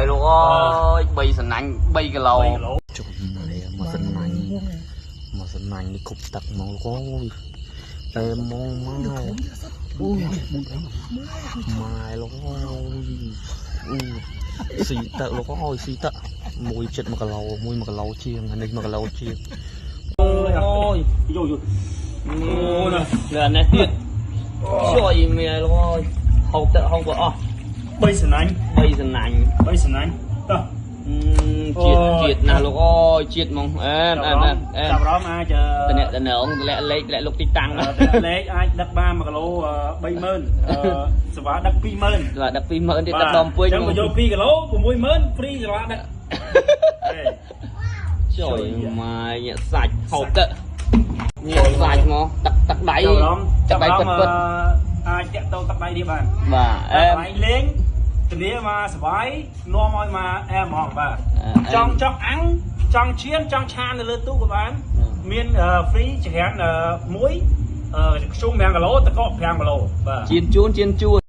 លោកអើយ3សណាញ់3គីឡូ 3គីឡូ ចុះម៉ែមកសណាញ់មកសណាញ់នេះគប់ទឹកហ្មងលោកអើយតែហ្មងមកអូយម៉ែលោកអើយអូស៊ីទឹកលោកអើយស៊ីទឹកមួយចិត្ត1គីឡូមួយ1គីឡូជាងអានេះ1គីឡូជាងអូយ យោយោ អូណាលើនេះទៀតជួយម៉ែលោកអើយហូបទឹកហូបអស់ 3សណាញ់ 3សណាញ់ 3សណាញ់តោះ ជាតិជាតិណាស់លោកអើយជាតិហ្មងអែមអែមអែមអែម ចាប់អារម្មណ៍អាច តំណតំណងតម្លាក់លេខតម្លាក់លុកទីតាំង លេខអាចដឹកបាន1គីឡូ30000សេវាដឹក20000 បាទដឹក20000ទៀតដឹកដល់ពេញ ចឹងមកយក2គីឡូ60000 free សេវាដឹក ជួយម៉ាយញាក់សាច់ហូបទៅញាក់សាច់មកទឹកទឹកដៃ ចាប់អារម្មណ៍ ទឹកដៃពិតពិត អាចតាក់ទងទឹកដៃនេះបាន បាទអែម កន្លែងលេងធានាមកសបាយនាំឲ្យមកអែមហ្មងបាទចង់ចង់អាំងចង់ឈានចង់ឆានៅលើទូកក៏បានមាន free ចង្រានមួយខ្ជុំ5គីឡូតកក5គីឡូបាទ ជៀនជួនជៀនជួន។